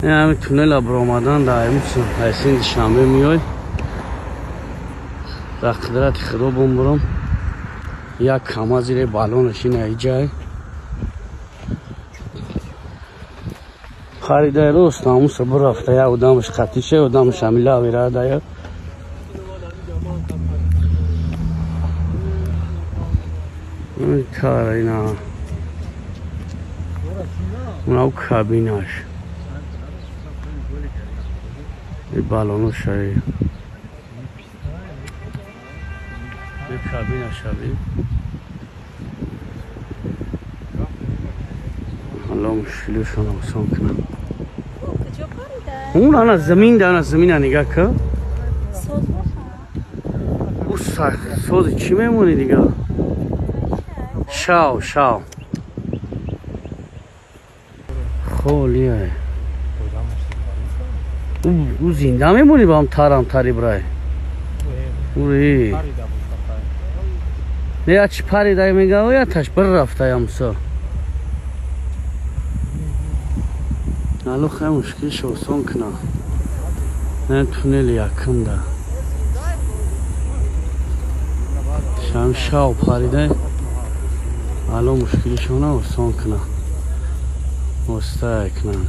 Ҳамин туннела баромадан дар ҳайсин Душанбе меой, дар қудрати Худо бумбурам, як кама зире балонаш ина иҷай харидай, рост намуса бурафта, як одамаш қатиша, одамаш ҳамила верадая. Тара ина унав кабинаш и балоношаи кабина шави. Алло, мушкилишон осон кунам. Он ана замин да, ана замина нигаҳ ка. Ӯ сози чӣ мемонӣ дига? Шав, шав. Холия. Ӯ зинда мемонӣ ба ҳам тарам тари брай. Ури. Не, я чӣ паридай мега, я таш бір рафтаямса. Алло, хай мушкилш осон кунам. Не, туннели якум да. Шам шав паридай. Алло, мушкилишона осон кунам. Остай кунам.